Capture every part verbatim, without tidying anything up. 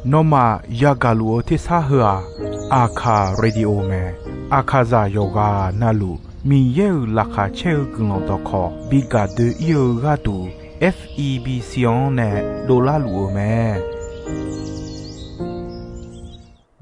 Nawmaf yagaq luf-eu tersar heu-aq, Aqkaq Radio mae. Aqkaqzaq yawqghaq navluf Miqyaer-euq laqkhaq caer-eu guiqlanq dawqkawq bi gaq doe-ir-eu gharduq, F E B C-anr nae dovlar luf-eu mae.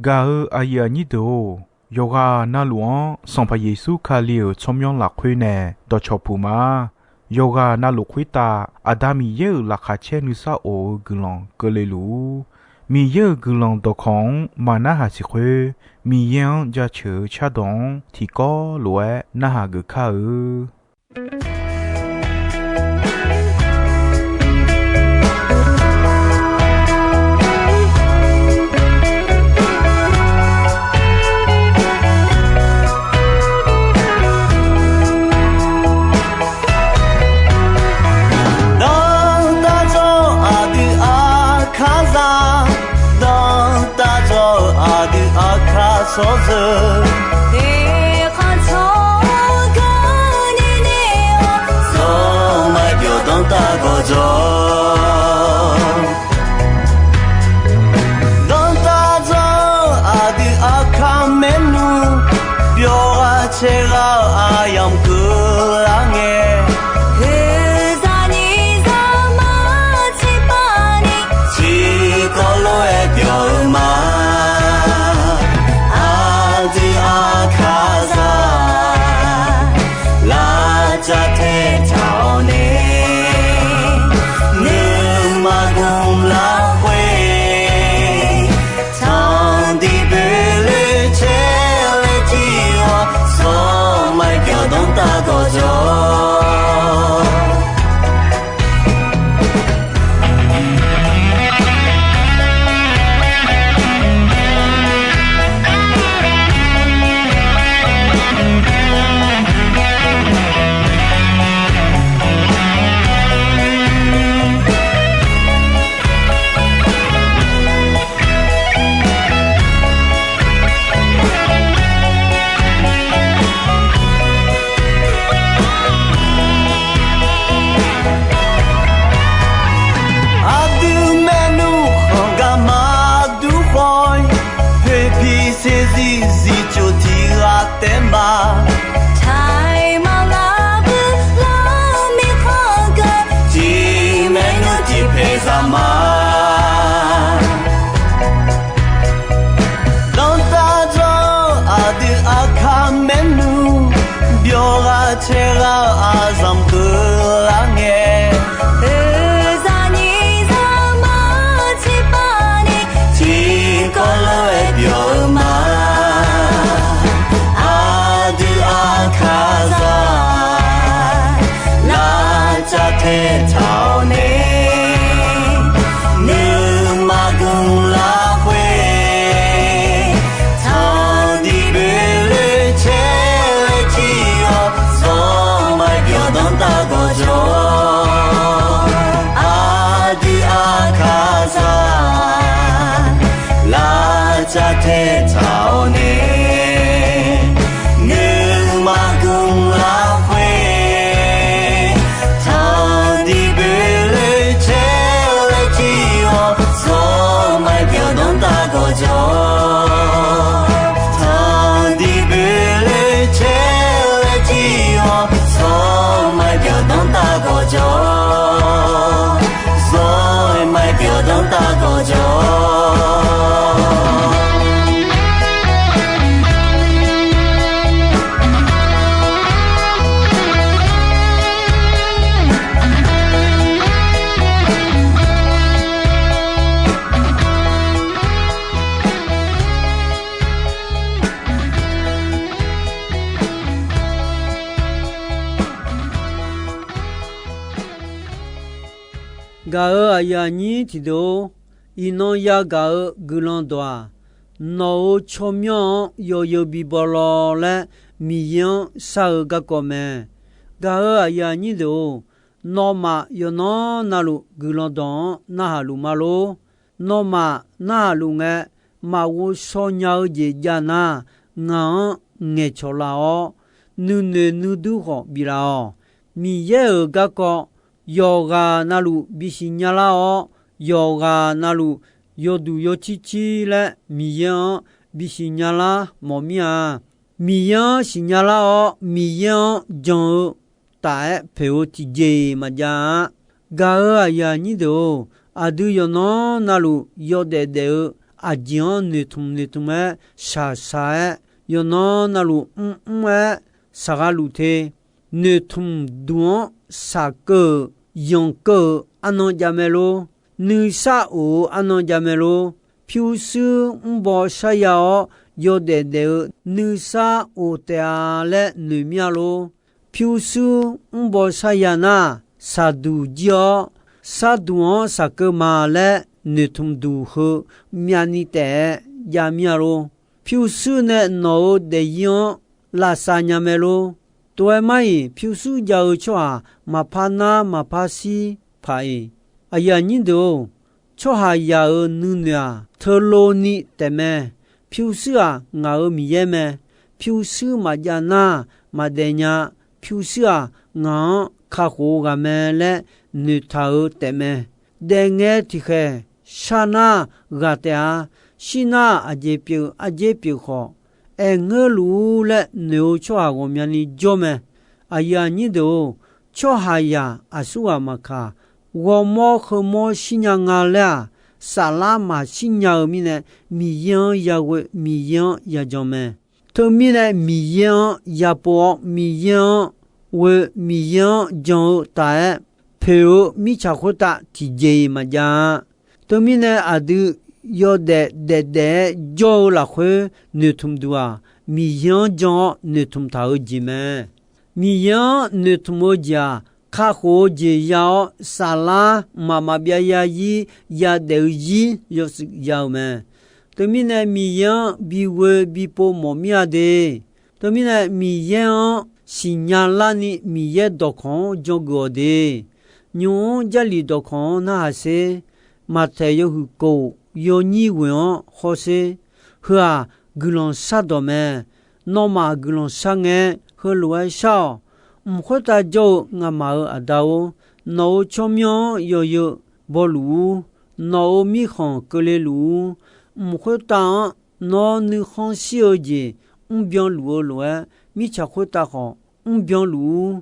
Gaq-eu aqyuif aqnyir deuq-or, yawqghaq navluf-anr Sanqpaq Yeqsur Kali-euq tsawrmyanr lafkhoer nae dawqcawq puq ma. Yawqghaq navluf khoertav Aqda Miqyaer-euq laqkhaq caer nuisar of-eu guiqlanq keuvle luf-ur. Miqyaer-euq guiqlanq dawqkawq-anr maq narhaq siq khoer, Miqyaer-anr jaceuq-eu cardawq-anr tiqkawv lof-aer narhaq geuf kar-eu. Dawrtaq dzawr aqdui Aqkaqzaq, dawrtaq dzawr aqdui Aqkaq tsawrjeuq, eqkhanq tsawrganr nirnae-awr, zawr maqbyawq dawrtaq gawqjawq. Dawrtaq dzawr aqdui Aqkaq maernmr, byawq ghaq caer ghaq-eu aqyamq keuvlar ngae, oeqzaq nyiq zaqmar tiqpavni, tiqkawv lof-aer byawq-eu ma. Aqdui Aqkaqzaq, lavcav taetaq-awr nae, nuima gmq lafkhoer, tanqdiq boeqloe caer laer jir-awr, zawr maqbyawq dawrtaq gawqjawq. Aqdui maernmr khanq gar maqdur khawf-ir, poeqpiq saeqzir zifcof tiq ghaq taef ma. Taiq maqlar bui lar mirkhanq geu, tiq maernmr tiq paeq zaq ma. Dawrtaq dzawr aqdui Aqkaq maernmr, byawq ghaq caer ghaq-eu aqzanq keuvlar ngae, oeqzaq nyiq zaqmar tiqpavni, tiqkawv lof-aer byawq-eu ma. Aqdui Aqkaqzaq, lavcav taetaq-awr nae, nuima gmq lafkhoer, tanqdiq boeqloe caer laer jir-awr, zawr maqbyawq dawrtaq gawqjawq. Aqdui Aqkaqzaq, lavcav taetaq-awr nae, nuima gmq lafkhoer, tanqdiq boeqloe caer laer jir-awr, zawr maqbyawq dawrtaq gawqjawq. Tanqdiq boeqloe caer laer jir-awr, zawr maqbyawq dawrtaq gawqjawq. Zawr maqbyawq dawrtaq gawqjawq. Gaq-euq aqyuif aqnyir tiqdeuq-or, iqnan yagaq-eu guiqlanq dawq-aq, nawq-euq tsawrmyanr-anr yawzeu bibaw law laer Miqyaer-anr shar-eu garkawv mae. Gaq-euq aqyuif aqnyir deuq-or, nawmaf yawqnan navluf guiqlanq dawq-anr narhaq luf ma lor. Nawmaf narhaq luf ngae, maqghov shaw nya-eu jeq jav nar, ngaq-anr ngaeqcawq laf-awr, nuinoeq nuidur khawf biflaf-awq. Miqyaer-euq garkawv yawqghaq navluf bisiq nya lar-awr, yawqghaq navluf yawduq yawcir cir laer Miqyaer-anr bisiq nyalar mawf mir-a. Miqyaer-anr siqnya lar-awr, Miqyaer-anr jan-eu taf-aer poeq-eu tiqjeq-iq maqjav-a. Gaq-euq aqyuif aqnyir deuq-or, aqdui yawqnan navluf yawdaef daef-eu aqjeq-anr noeqtmq noeqtmq-aer shaqshaq-aer, yawqnan navluf mrmr-aer shaqghaq luf te. Noeqtmq duq-anr shaqkeuv-euq, yanqkeuv-euq arnan jav mae lor. Nuisar of-eu arnan jav mae lor. Pyurshuir mrbaw sharya-awr yawdaef daef-eu nuisar of taef-a laer noeq mir-a lor. Pyurshuir mrbaw sharya nar, shaqduq jir-awr, sharduq-anr shaqkeuv ma laer noeqtmq duq heu myavni taef-aer jav mir-a lor. Pyurshuir nae nawq-euq daefzir-anr lavsav nya mae lor. Tov-aer mar-iq, pyurshuir jav-eu tsawrhaq maqpar nar maqpar shir paq-iq. Aqyuif aqnyir deuq-or, tsawrhaqzaq-euq nuinoeq-aq, teulovni taefmae. Pyurshuir-aq, ngaq-euq Miqyaer mae. Pyurshuir maqjav nar, maqdaef nya. Pyurshuir-aq, ngaq-anr kakhof-eu ghaq mae laer noeqtaq-eu taefmae. Daefngae tiqkhaeq, shar nar ghaq taef-a. Shir nar aqjeq pyeuf arjer pyeuf khawf, aerngeur luf-ur laer noeq-eu tsawrhaq ghawqmyani jawr mae. Aqyuif aqnyir deuq-or, tsawrhaqzaq aqsurghaq maqkaq, ghawrmawr heumawr shirnya nga laer-aq, saflar maqshir nya-eu mirnae, Miqyaer-anr yaghoe, Miqyaer-anr yajan mae. Teumirnae Miqyaer-anr yapov-awr, Miqyaer-anr ghoe, Miqyaer-anr jan-eu taf-aer poeq-eu mirtsaq khoertav tiqjeq-iq maqjav-a. Teumirnae aqdui yawdaef daefdaef-aer jawr-eu lafkhoer noeqtmq duq-aq, Miqyaer-anr jan-awr noeqtmq taq-eu jeq mae. Miqyaer-anr noeqtmq-eu jeq-aq, kakhof-eu jeq ya-awr, saflar mqmaq maqbyav yazir yadaef-eu zir yawshuif ya-euq mae. Teumirnae Miqyaer-anr bighoe bipov mawf mir-a de. Teumirnae Miqyaer-anr siqnya larni Miqyaer dawqkawq-anr jangeuf-awq de. Nymq-mr Jarlif dawqkawq-anr narhaq sher. Maqtaeq yawhuiq kof yawnyir ghoeq-anr hawsher. Heu-aq, guiqlanq shardawq mae. Nawmaf guiqlanq shar ngae, heulof-aer shar-awq. Mq khoertav jawr-eu ngamaf-euq Aqda-or, nawq-euq tsawrmyanr-anr yawzeu bawluf-ur. Nawq-euq mirkhanq keuvle luf-ur. Mq khoertav-anr nawr nuikhanr shir-eu jeq mrbyan luf-eu lof-aer, mirtsaq khoertav khawf mrbyan luf-ur.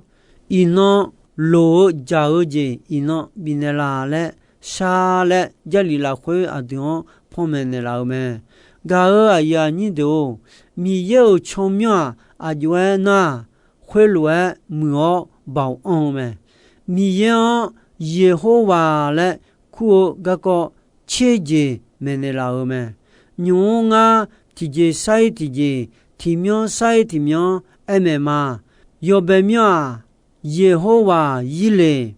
Iqnan loq-eu jaq-eu jeq iqnan bifnaeq laf laer shar laer, Jarlif lafkhoer aqdui-anr panmaeq naeqlaf-eu mae. Gaq-euq aqyuif aqnyir deuq-or, Miqyaer-euq tsawrmyanr-aq, aqjox-aer nar, khoerlof-aer muiq-awr baoq anr-eu mae. Miqyaer-anr Yeqhawr ghaq laer kur-eu garkawv tser jeq maeqnaeq laf-euq mae. Nymq-mr ngar tiqjeq sar-ir tiqjeq, tiqmyanr sar-ir tiqmyanr aer maeq ma. Yawbae myanr-aq, Yeqhawr ghaq Yirleq.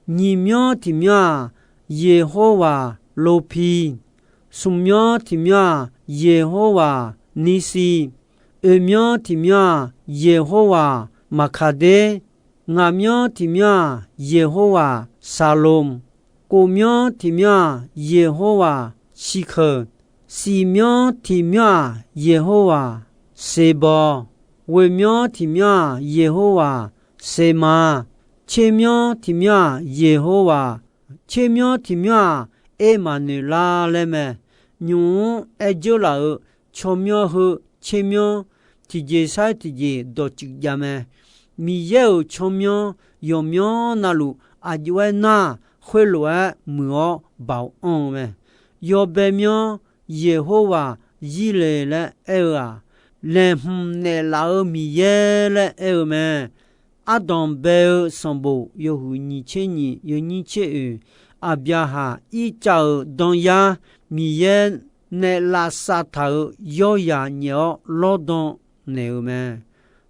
Nyiq myanr tiqmyanr-aq, Yeqhawr ghaq Lopi. Smq myanr tiqmyanr-aq, Yeqhawr ghaq Nisi. Oeq myanr tiqmyanr-aq, Yeqhawr ghaq Maqkaqder. Ngaq myanr tiqmyanr-aq, Yeqhawr ghaq Saqlom. Kof myanr tiqmyanr-aq, Yeqhawr ghaq Siqkeuq. Siq myanr tiqmyanr-aq, Yeqhawr ghaq Seqbawq. Ghoeq myanr tiqmyanr-aq, Yeqhawr ghaq Seqmaq. Tser myanr tiqmyanr-aq, Yeqhawr ghaq, tser myanr tiqmyanr-aq, Ermaqnoeqlar laer mae. Nymq-mr aer dzeur laf-euq tsawrmyanr heu tser myanr tiqjeq sar-ir tiqjeq dawqtsuif jav mae. Miqyaer-euq tsawrmyanr yawqmyanr navluf aqjox-aer nar, khoerlof-aer muiq-awr baoq anr-eu mae. Yawbae myanr Yeqhawr ghaq Yirleq laer aer-eu-aq, laeqhmq naeqlaf-eu Miqyaer laer aer-eu mae. Ardanq bae-eu sanqbof yawhuiq nyiq tser nyiq yawnyir tser oeq, Aqbyaqhaq Irtsav-euq danyar Miqyaer nae lavsav taq-euq yawryaq nyaef-awr lawrdan naeq-eu mae.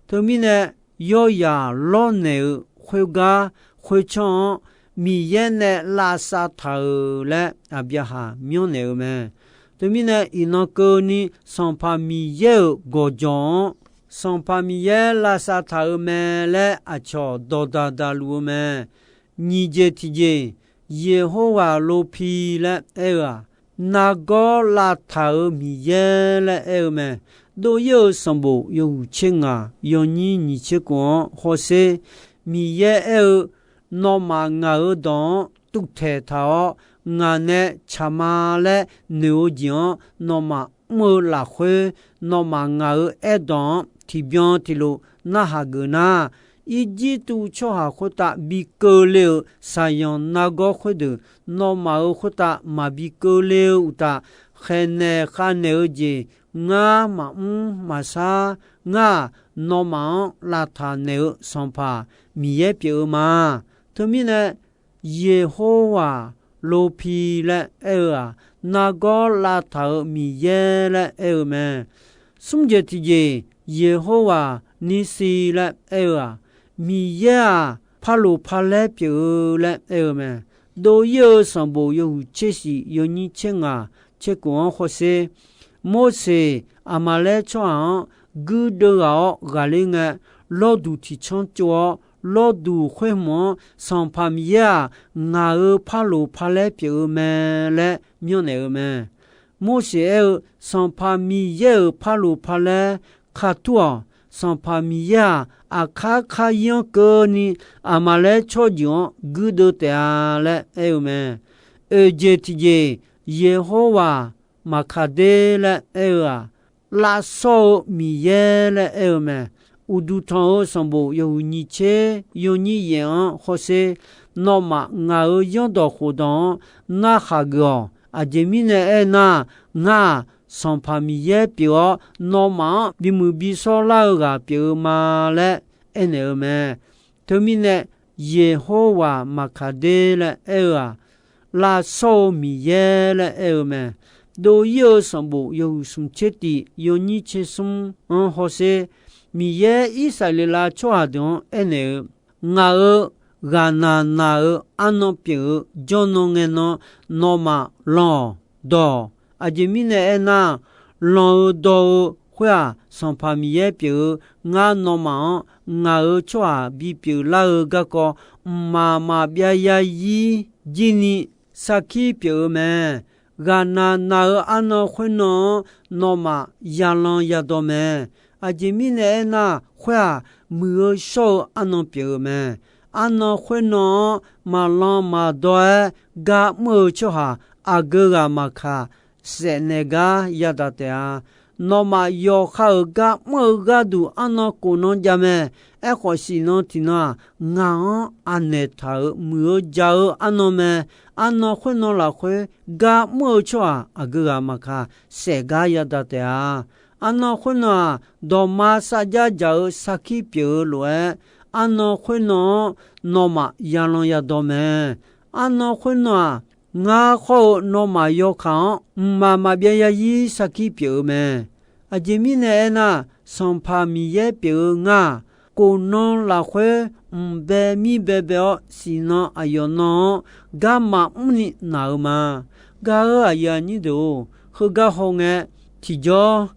Teumirnae, yawryaq lawrnaeq-eu khoergar khoertsanr-anr Miqyaer nae lavsav taq-euq laer Aqbyaqhaq myanrnaeq-eu mae. Teumirnae, iqnan keuvni Sanqpaq Miqyaer-euq gawqjawq-anr Sanqpaq Miqyaer lavsav taq-euq mae laer aqcawq dawqdaq daqluf-eu mae. Nyiq jeq tiqjeq, Yeqhawr ghaq Lopi laer aer-eu-aq, nargawr lavtaq-euq Miqyaer laer aer-eu mae. Dov-ir-eu sanqbof yawhuiq tser ngaq yawnyir nyiq tser kof-anr hawsher. Miqyaer aer-eu, nawmaf ngaq-euq dawq-anr tuvtaeq taq-awr, ngaq nae tsaq ma laer noeq-eu jeq-anr nawmaf mr-eu lafkhoer, nawmaf ngaq-euq aerdawq-anr tiqbyan tiqlof narhaq geuf nar, Irjirtuv tsawrhaq khoertav bi keuvle-euq saqyanq nargawr khoerdeuq, nawmaf-euq khoertav maqbi keuvle-eu uqtaf, khaeqnaeq khavnaeq-eu jeq ngar maqmr maqshar. Ngar-aq, nawmaf-anr lavtaq naeq-eu Sanqpaq Miqyaer pyeuf-eu ma. Teumirnae, Yeqhawr-aq, Lopi laer aer-eu-aq, nargawr lavtaq-euq Miqyaer laer aer-eu mae. Smr jeq tiqjeq, Yeqhawr-aq, Nisi laer aer-eu-aq, Miqyaer-aq, parloq parlaer pyeuf-eu laer aer-eu mae. Dov-ir-eu sanqbof yawhuiq tser shif yawnyir tser ngaq tser kof-anr hawsher. Morseq, Aqmaqlaer tsawrhaq-anr guirdeuv ghaq-awr ghaqler ngae, lawrduq tiqcanr tsov-awr, lawrduq khoer hmq-anr Sanqpaq Miqyaer-aq, ngaq-euq parloq parlaer pyeuf-eu mae laer myanrnaeq-eu mae. Morseq aer-eu, Sanqpaq Miqyaer-euq parloq parlaer katur-awq. Sanqpaq Miqyaer-aq, aqkar kar-ir-anr keuvni Aqmaqlaer tsawrjeuq-anr guirdeuv taef-a laer aer-eu mae. Oeq jeq tiqjeq, Yeqhawr-aq, Maqkaqder laer aer-eu-aq, lavshawr-eu Miqyaer laer aer-eu mae. Uqduq tanq-euq sanqbof yawhuiq nyiq tser yawnyir yaef-anr hawsher. Nawmaf ngaq-euq zanrdawq khofdawq-anr narhaq geuf-awq. Aqjeq mirnae aernar, ngar-aq, Sanqpaq Miqyaer pyeuf-awr, nawmaf-anr bimuiq bishawr lar-eu ghaq pyeuf-eu ma laer aernaeq-eu mae. Teumirnae, Yeqhawr-aq, Maqkaqder laer aer-eu-aq, lavshawr-eu Miqyaer laer aer-eu mae. Dov-ir-eu sanqbof yawhuiq smq tser tif yawnyir tser smr-anr hawsher. Miqyaer Irsaqleqlav tsawrhaq deuq-anr aernaeq-eu, Ngaq-euq ghaqnaq naq-eu arnan pyeuf-eu jawrnan ngae nan, nawmaf lanq-awq, dawq-awq. Aqjeq mirnae aernar, lanq-eu dawq-eu khoer-aq, Sanqpaq Miqyaer pyeuf-eu. Ngar nawmaf-anr ngaq-euq tsawrhaq bipyeuf lar-eu garkawv, mqmaq maqbyav yarzir jirni sarkir pyeuf-eu mae. Ghaqnaq naq-eu arnan khoernan-anr nawmaf yalanq yadawq mae. Aqjeq mirnae aernar, khoer-aq, muiq-eu shawr-eu arnan pyeuf-eu mae. Arnan khoernan-anr maqlanq maqdawr-aer gar mr-eu tsawrhaq aqgeu ghaq maqkaq, saef naeq gar yadaq taef-a. Nawmaf yawqha-euq gar mr-eu gharduq arnan kof nan jav mae. Aerkhawf, siqnan tiqnan-aq, ngaq-anr aqnaeq taq-euq muiq-eu ja-eu arnan mae. Arnan khoernan lafkhoer gar mr-eu tsawrhaq aqgeu ghaq maqkaq, saef gar yadaq taef-a. Arnan khoernan-aq, dawqma sarjax jaq-eu sarkir pyeuf-eu lof-aer, arnan khoernan-anr nawmaf yalanq yadawq mae. Arnan khoernan-aq, ngar khawr-eu nawmaf yawkaq-anr mqmaq maqbyav yarzir sarkir pyeuf-eu mae. Aqjeq mirnae aernar, Sanqpaq Miqyaer pyeuf-eu ngar-aq, kof nan lafkhoer mqbae mir baebae-awr, siqnan aqyawf nan-anr garma mrni naq-eu ma. Gaq-euq aqyuif aqnyir deuq-or, heugar haw ngae, tiqjawr,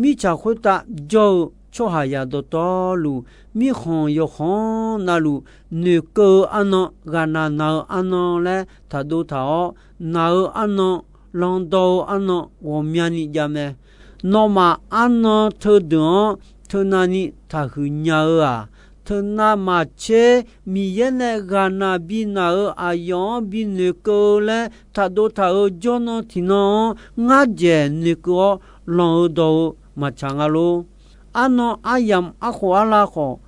mirtsaq khoertav jawr-eu tsawrhaqzaq dawqtawvluf, mirkhanq yawkhanq navluf noeqkeuv-eu arnan, ghaqnaq naq-eu arnan laer taqdov taq-awr, naq-eu arnan, landawr-eu arnan ghawqmyani jav mae. Nawmaf arnan teudeuq-anr teunavni taqhuiq nya-eu-aq, teunav maqtser Miqyaer nae ghaqnaq bi naq-euq aqyawf-anr bi noeqkeuv-eu laer taqdov taq-euq jawrnan tiqnan-anr ngar dzaeq noeqkeuv-awr lanq-eu dawq-eu maqtsaq nga lor. Arnan aryamq arkhof arlav khawf,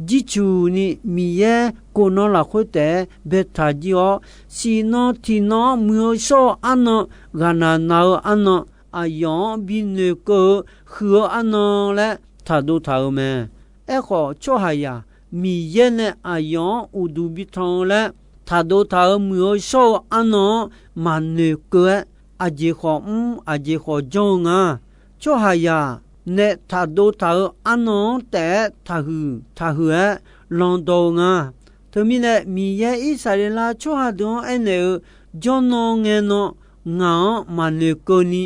jircuq ni Miqyaer kof nan lafkhoer taef-aer baetaq jir-awr, siqnan tiqnan-anr muiq-eu shawr-eu arnan, ghaqnaq naq-eu arnan, aqyawf-anr bi noeqkeuv-eu huiq-eu arnan laer taqdov taq-euq mae. Aerkhawf, tsawrhaqzaq Miqyaer nae aqyawf-anr uqduq bi tan-eu laer taqdov taq-euq muiq-eu shawr-eu arnan-anr maqnoeqkeuv-aer, aqjeq khawf mr, aqjeq khawf janr-eu nga. Tsawrhaqzaq nae taqdov taq-euq arnan-anr taef-aer taqhuiq taqhuiq-aer landawr-eu nga. Teumirnae, Miqyaer Irsaqleqlav tsawrhaq deuq-anr aernaeq-eu, jawrnan ngae nan ngaq-anr maqnoeqkeuv ni,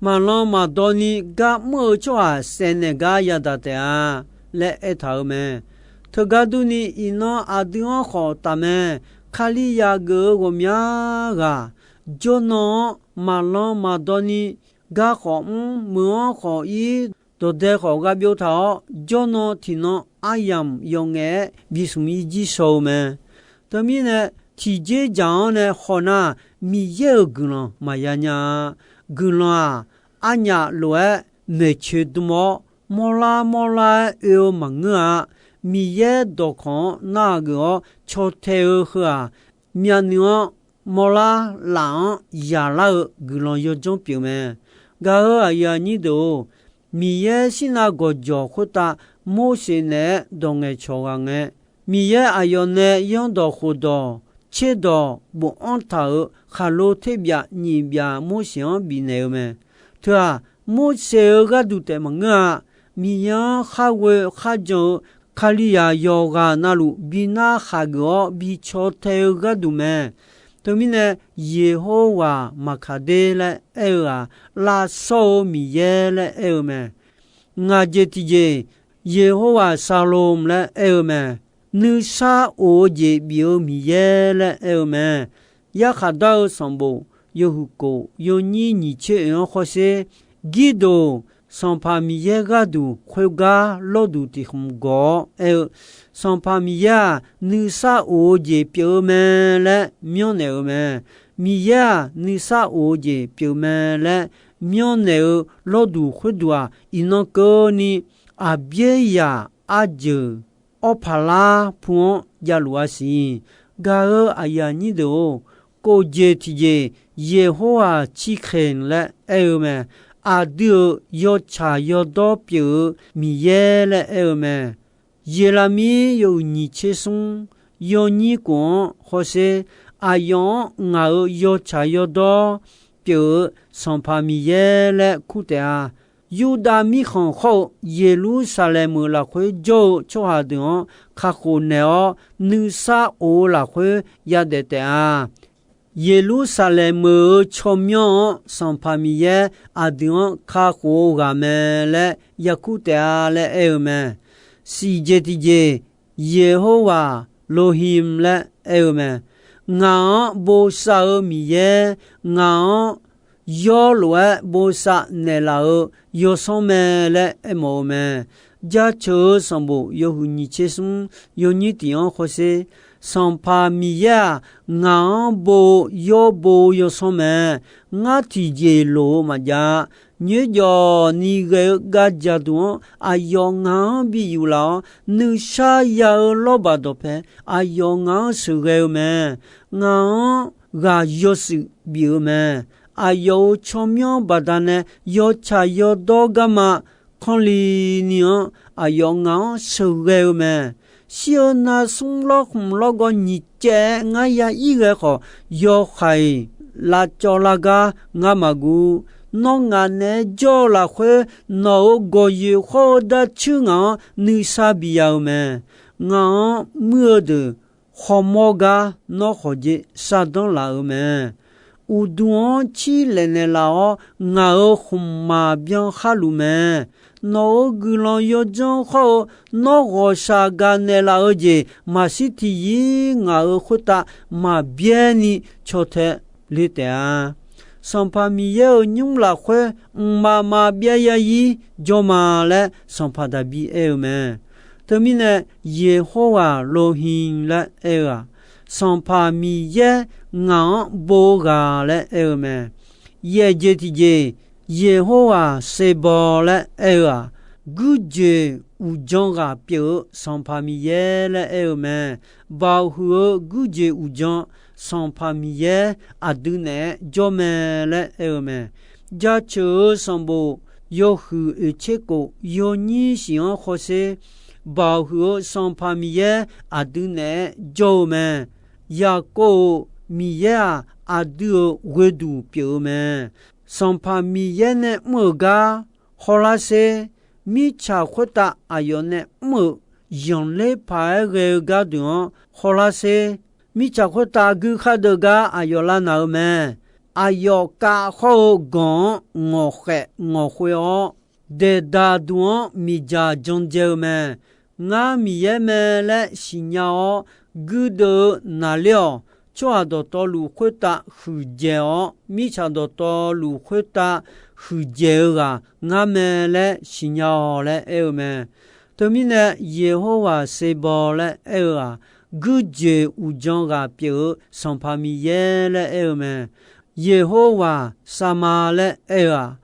maqlanq maqdawni gar mr-eu tsawrhaq saef naeq gar yadaq taef-a laer aertaq-euq mae. Teugar durni, iqnan aqdui-anr khawf taf mae. Kalizaq geuf-eu ghawqmya ghaq, jawrnan-anr maqlanq maqdawni gar khawf mr, meuq-anr khawf ir, dawqdae khawf gha byov taq-awr, jawrnan tiqnan aryamq yawf ngaef-aer bi smq ir jir shaw-eu mae. Teumirnae, tiqjeq dzaq-anr nae hawnar, Miqyaer-euq guiqlanq maqya nya-a. Guiqlanq-aq, arnyaf lof-aer maeqcoeq dm-awr, mawrlar mawrlar-aer oe-eu maqngeur-a. Miqyaer dawqkawq-anr narhaq geuf-awr caw tae-eu heu-aq, myavnuiv-anr mawrlar laf-anr yaqlar-eu guiqlanq yawdzanr pyeuf mae. Gaq-euq aqyuif aqnyir deuq-or, Miqyaer shirnav gawqjawq khoertav Morseq naeq-aer dawq ngaeqcawq ghaq ngae, Miqyaer aqyawf nae yanrdawq khofdawq tserdawq bofanr taq-euq khaqlo terbyaf nyiq byaf Morseq-anr bifnaeq-eu mae. Teu-aq, Morseq-euq gharduq taef maqngeur-a. Miqyaer-anr kharghoe kharjan-eu Kalizaq yawqghaq navluf bi narhaq geuf-awr bi caw tae-eu gharduq mae. Teumirnae, Yeqhawrghaq Maqkaqder laer aer-eu-aq, lavshawr-eu Miqyaer laer aer-eu mae. Ngaq jeq tiqjeq, Yeqhawrghaq Shalom laer aer-eu mae. Nuisar of-eu jeq bif-eu Miqyaer laer aer-eu mae. Yarkhaq dar-eu sanqbof yawhuiq kof yawnyir nyiq tser oeq-anr hawsher, Girdof, Sanqpaq Miqyaer gharduq khoergar lawrduq tiq khmq gawq-awr aer-eu, Sanqpaq Miqyaer-aq, nuisar of-eu jeq pyeuf-eu mae laer myanrnaeq-eu mae. Miqyaer-aq, nuisar of-eu jeq pyeuf mae laer myanrnaeq-eu lawrduq khoerduq-aq, iqnan keuvni aqbyaer zaq arjeuq Awrpaqlar pu-anr javluf-a siq. Gaq-euq aqyuif aqnyir deuq-or, kof jeq tiqjeq, Yeqhawrghaq Ciqkheq laer aer-eu mae. Aqdui-euq yawtsaq yawdawr pyeuf-eu Miqyaer laer aer-eu mae. Yeqlaqmir yawhuiq nyiq tser smr yawnyir kof-anr hawsher, aqyawf-anr ngaq-euq yawtsaq yawdawr pyeuf-eu Sanqpaq Miqyaer laer kur taef-a. Yurdav mirkhanq khawr-eu Yeqlursaqlaeq meuq lafkhoer jawr-eu tsawrhaq deuq-anr kakhof naeq-awr, nuisar of-eu lafkhoer yadaef taef-a. Yeqlursaqlaeq meuq-euq tsawrmyanr-anr Sanqpaq Miqyaer aqdui-anr kakhof-eu ghaq mae laer yakur taef-a laer aer-eu mae. Siq jeq tiqjeq, Yeqhawrghaq Loqhim laer aer-eu mae. Ngaq-anr bosav-eu Miqyaer, ngaq-anr yawr lof-aer bosav naeqlaf-eu yawsanr mae laer aermawf-eu mae. Jaceuq-eu sanqbof yawhuiq nyiq tser smr yawnyir tiq-anr hawsher, Sanqpaq Miqyaer-aq, ngaq-anr bo-eu yawr bo-eu yawsanr mae. Ngar tiqjeq loq-eu maqjav-a. Nyoerjawf ni ghae-eu gavjaq duq-anr aqyawf ngaq-anr bi yuflaf-awr, nuisar ya-eu lawrbaq dawqpae aqyawf ngaq-anr sheuqghae-eu mae. Ngaq-anr ghaq yawshuif bif-eu mae. Aqyawf-euq tsawrmyanr baqdanae yawtsaq yawdawr garma kanli ni-anr aqyawf ngaq-anr sheuqghae-eu mae. Shir-eu narsmr lawrkhmq lawrgawv nyiq caev-aer ngar ya ir ghae khawf, yawhaiq lavcawv lar gar ngar maqguv. Nawr ngaq naeq-aer jawr-eu lafkhoer, nawq-euq gawqyoeq khawr-eu darcuir ngaq-anr nuisar bi ya-eu mae. Ngaq-anr muir-eu deuq khawmawr gar nawr khawqjeq shardanr laf-euq mae. Uqduq-anr cir laeqnaeq laf-awr, ngaq-euq khmqmaq byan khar luf mae. Nawq-euq guiqlanq yawdzanr khawr-eu, nawr ghawqshaq gaqnaeq laf-eu jeq maqshir tiqyir ngaq-euq khoertav maqbyaer ni caw tae le taef-a. Sanqpaq Miqyaer-euq nymr lafkhoer mqmaq maqbyav ya ir jawr ma laer Sanqpaq Daqbir aer-eu mae. Teumirnae, Yeqhawr ghaq Loqhiq laer aer-eu-aq, Sanqpaq Miqyaer ngaq-anr bo-eu ghaq laer aer-eu mae. Yaef jeq tiqjeq, Yeqhawr ghaq Seqbaw laer aer-eu-aq, guirjoeq uqdzan ghaq pyeuf-eu Sanqpaq Miqyaer laer aer-eu mae. Baoq huiq-eu guirjoeq uqdzan Sanqpaq Miqyaer aqdui naeq-aer jawr mae laer aer-eu mae. Jaceuq-eu sanqbof yawhuiq oeq tser kof yawnyir shif-anr hawsher, baoq huiq-eu Sanqpaq Miqyaer aqdui naeq-aer jawr-eu mae. Yaqkov-euq Miqyaer-aq, aqdui-euq ghoeduq pyeuf-eu mae. Sanqpaq Miqyaer nae mr-euq gar hawlar sher. Mirtsaq khoertav aqyawf nae mr-euq zanqler paq-aer ghae-eu gardeuq-anr hawlar sher. Mirtsaq khoertav gui khar deuv gar aqyawf lavnaq-eu mae. Aqyawf kav hawr-eu ganq-anr ngawqkhaef ngawqkhoe-awr, daeqdaq duq-anr miqdzaq jan dzae-eu mae. Ngar Miqyaer mae laer siqnya-awr guirdeuv-eu naqler-awq. Tsawrhaq dawqtawvluf khoertav huiqdzaeq-awr, mirtsaq dawqtawvluf khoertav huiqdzaeq-eu ghaq ngar mae laer siqnya-awq laer aer-eu mae. Teumirnae, Yeqhawr ghaq Seqbaw laer aer-eu-aq, guirjoeq uqdzan ghaq pyeuf-eu Sanqpaq Miqyaer laer aer-eu mae. Yeqhowa Saqma laer aer-eu-aq,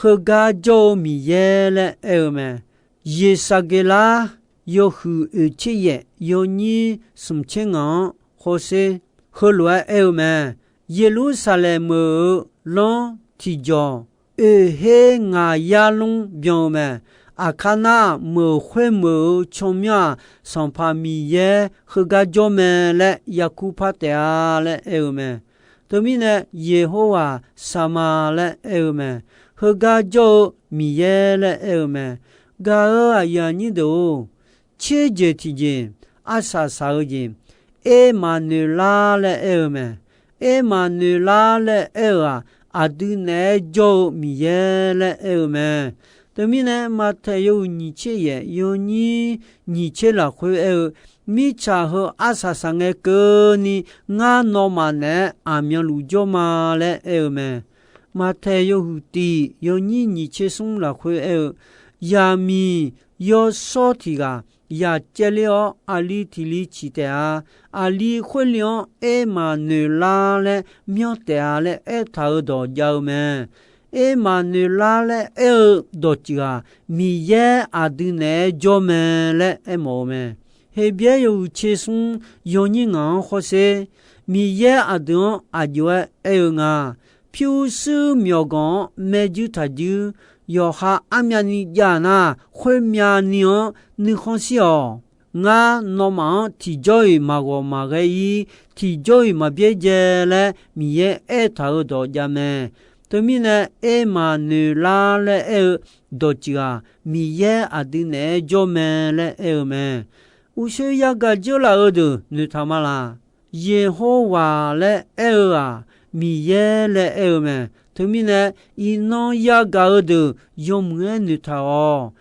heugar jawr-eu Miqyaer laer aer-eu mae. Yeqsaqgeqlar yawhuiq oeq tser yaef yawnyir smq tser ngaq-anr hawsher, heulof-aer aer-eu mae. Yeqlursaqlaeq meuq-eu lanr tiqjawq oeq her ngaq yar lmr byan-eu mae. Aqkar nar, meuq khoermeuq-eu tsawrmyanr-aq, Sanqpaq Miqyaer heugar jawr mae laer yarkur par taef-a laer aer-eu mae. Teumirnae, Yeqhowa Saqma laer aer-eu mae. Heugar jawr-eu Miqyaer laer aer-eu mae. Gaq-euq aqyuif aqnyir deuq-or, tser jeq tiqjeq, arsaq saq-eu jeq, Ermaqnoeqlar laer aer-eu mae. Ermaqnoeqlar laer aer-eu-aq, aqdui naeq-aer jawr-eu Miqyaer laer aer-eu mae. Teumirnae, Maqtaeq yawhuiq nyiq tser yaef yawnyir nyiq tser lafkhoer aer-eu, mirtsaq heu arsaq saq ngae keuvni ngar nawmaf naeq-aer aqmyanluf jawr ma laer aer-eu mae. Maqtaeq yawhuiq tiq yawnyir nyiq tser smr lafkhoer aer-eu, yaqmiq yawshawr tiq ghaq yaq caevler-awr, aqli tiq li ciq taef-a. Aqli khoerli-anr Ermaqnoeqlar laer myanr taef-a laer aertaq-euq dawq jav-eu mae. Ermaqnoeqlar laer aer-eu dawqtsuif-aq, Miqyaer aqdui naeq-aer jawr mae laer aermawf-eu mae. Heqbyaer yawhuiq tser smr yawnyir ngaq-anr hawsher, Miqyaer aqdui-anr aqjox-aer aer-eu nga. Pyurshuir myawqganq-anr maerjuir taqjuir, yawqha armyavni jav nar, khoermyavni-anr nuikhanr shir-awq. Ngar nawmaf-anr tiqjawr-iq maqghawq maqghae-ir, tiqjawr-iq maqbyaerdzae laer Miqyaer aertaq-euq dawq jav mae. Teumirnae, Ermaqnoeqlar laer aer-eu dawqtsuif-aq, Miqyaer aqdui naeq-aer jawr mae laer aer-eu mae. Uqshoe yagaq dzeurlaf-eu deuq noeqtaq ma laq? Yeqhowa laer aer-eu-aq, Miqyaer laer aer-eu mae. Teumirnae, iqnan yagaq-eu deuq yawmuiq-aer noeqtaq-awq.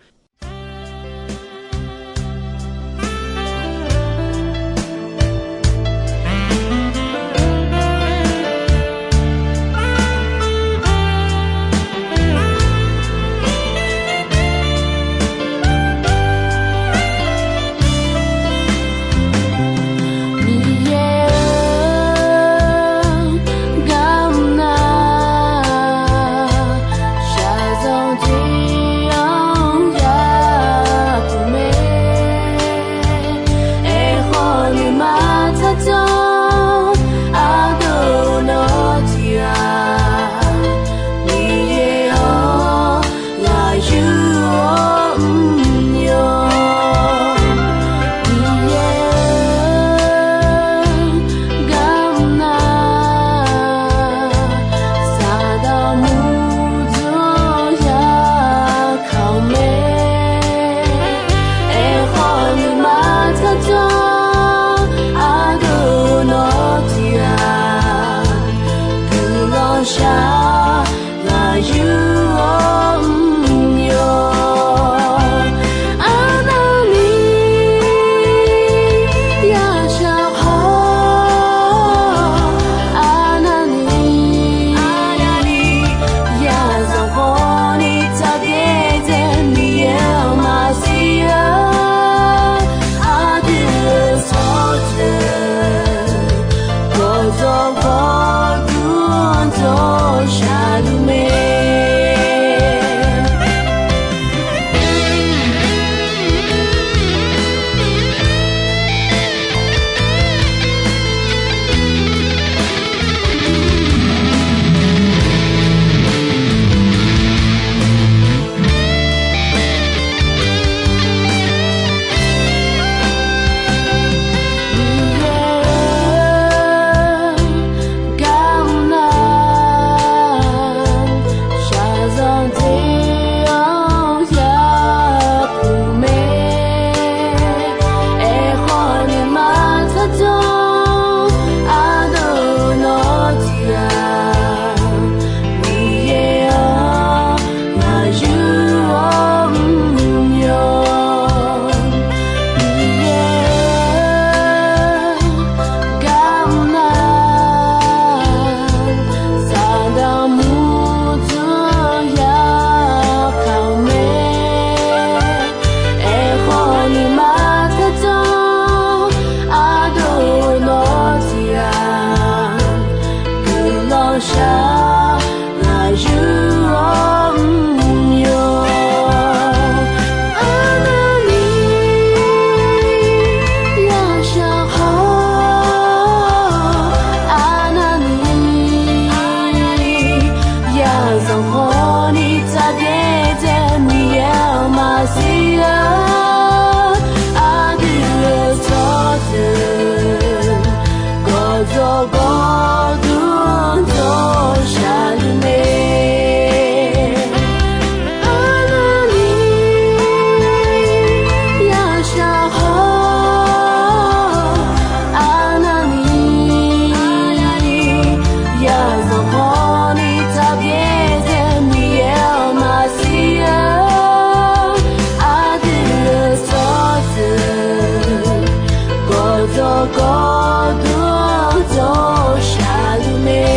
Miqyaer-or, ngar mr nar, shaqzanq tiq-anr yapuq mae. Aerkhawf, nuima tsawrjawr ardov nawr tiq-aq, Miqyaer-or, ngaq yur-awr mr-awr. Miqyaer-or, ngar mr nar, Saqdaq murjur-anr yakaq-euq mae. Aerkhawf, nuima tsawrjawr ardov nawr tiq-aq, guiqlanq shar ngaq yur-awr mr-awr. Arnavni yashaq khawf, arnavni yazanq khawfni tsaqdaer dzae Miqyaer-anr maqsiq-a. Aqdui-euq tsawrjeuq gawqjawq gawqdur dawq Sanqpawni taqbyaer dzae Miqyaer-euq maqsiq-eu aqdui-euq tsawrjeuq gawqjawq gawqdmr dmr-eu shaqluf mae. Arnavni yashaq haw, arnavni yashaq haw ni taqbyaer dzae Miqyaer-euq maqsiq-eu aqdui-euq tsawrjeuq gawqjawq gawqdmr dmr-eu shaqluf mae.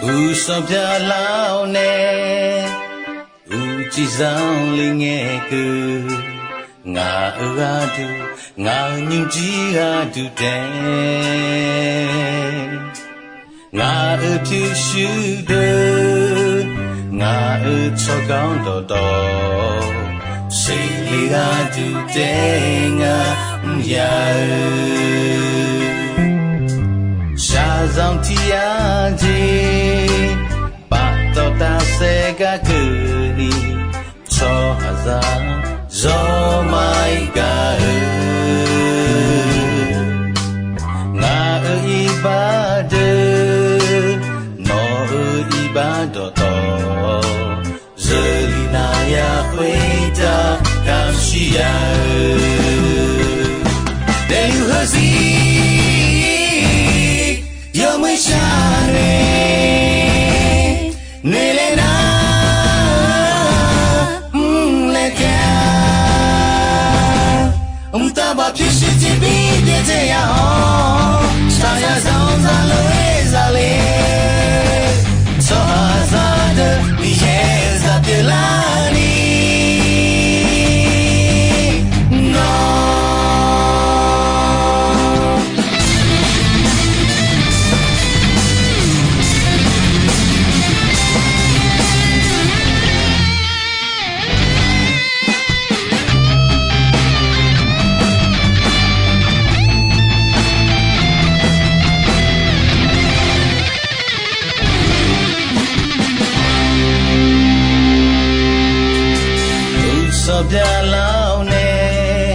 Uqsanq byaqlar-awr nae, uqcif zanqler ngae keuv, ngaq-euq gharduq, ngaq-euq nymrjir gharduq taef, ngaq-euq pyurshuir deuq, ngaq-euq tsawrganr dawqtawv, seqle gharduq taef ngar mrya-eu, shaqzanq tiq yar jeq, paftawf tafsaef gar keuvni, tsawrhaqzaq zawr ma-ir gar-eu, ngaq-euq iqbax deuq, nawq-euq iqbax dawqtawv, zeuli navya khoertav kamq shir ya-eu, daefluf heuzir yawmuiq shar nae, noeqlaer nar, mrlaer taef-a. Mqtav baf pyurshuir tiqbir byaerdzae ya-awr, shaqzanq zaqlof-aer zale, tsawrhaqzaq deuq Miqyaer-euq zaq pyeuflarni, nawr Uqsanq byaqlar-awr nae,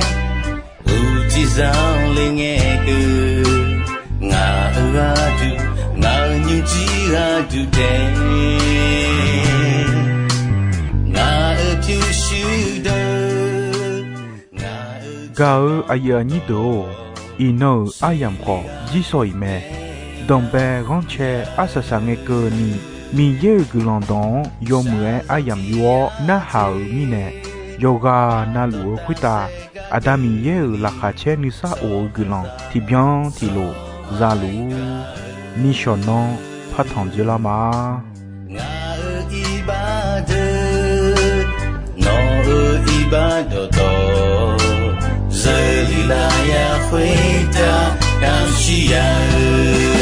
uqcif zanqler ngae keuv, ngaq-euq gharduq, ngaq-euq nymrjir gharduq taef, ngaq-euq pyurshuir deuq, ngaq-euq gaq-eu aqyuif aqnyir deuq-or, iqnan-euq aryamq khawf jirsawq iq mae. Danqbae ghanrcae arsaq saq ngae keuvni, Miqyaer-euq guiqlanq dawq-anr yawmuiq-aer aryamq yur-awr narhaq-euq mirnae, yawqghaq navluf-eu khoertav Aqda Miqyaer-euq laqkhaq caer nuisar of-eu guiqlanq tiqbyan tiqlof za luf-ur. Nishawq nanr partanq dzoerlar ma. Ngaq-euq iqbax deuq, nawq-euq iqbax dawqtawv, zeuli lafyaq khoertav kamq shir ya-eu,